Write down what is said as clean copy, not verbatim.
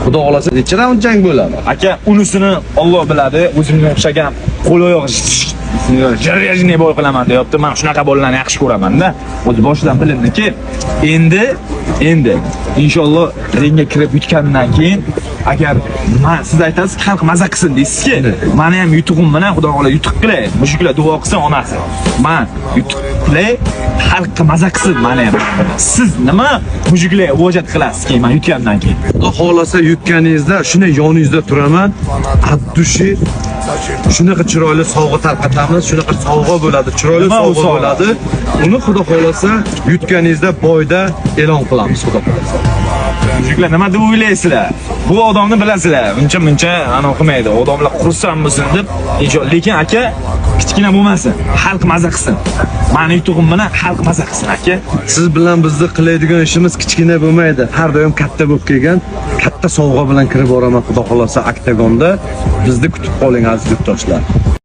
Xudo xohlasa, necha raund jang bo'ladi? Aka, unisini Alloh biladi. O'zimga o'xshagan qo'l oyoq железный бой qilaman deyapti. Men shunaqa bolalarni yaxshi ko'raman-da. O'zi boshidan bilindiki, endi inshaalloh ringga kirib yutgandan keyin, agar man, siz aytasiz, xalq maza qilsin deysizki, mani ham yutug'im bilan, Xudo xohlasa, yutuq qilay. Mushuklar duo qilsin onasi. Man yutuq qilay, xalqqa maza qilsin mani ham. Siz nima mushuklar vojat qilasiz keyin man yutgandan keyin? Xudo xohlasa, yutganingizda shuni yoningizda turaman. От души shunaqa chiroyli sovg'a tarqatamiz, shunaqa sovg'a bo'ladi, chiroyli Nima u sovg'a sovg'a? bo'ladi. Uni, Xudo xohlasa, yutganingizda бой da e'lon qilamiz, Xudo xohlasa. Mushuklar, nima deb o'ylaysizlar? Bu odamni bilasizlar, uncha muncha anavi qilmaydi. Odamlar xursand bo'lsin deb, inshaalloh. Lekin aka, kichkina bo'lmasin. Xalq maza qilsin. Mani yutug'im bilan xalq maza qilsin, aka. Siz bilan bizni qiladigan ishimiz kichkina bo'lmaydi. Har doim katta bo'lib kelgan. Katta sovg'a bilan kirib boraman, Xudo xohlasa, oktagonda. Bizni kutib qoling, aziz yurtdoshlar.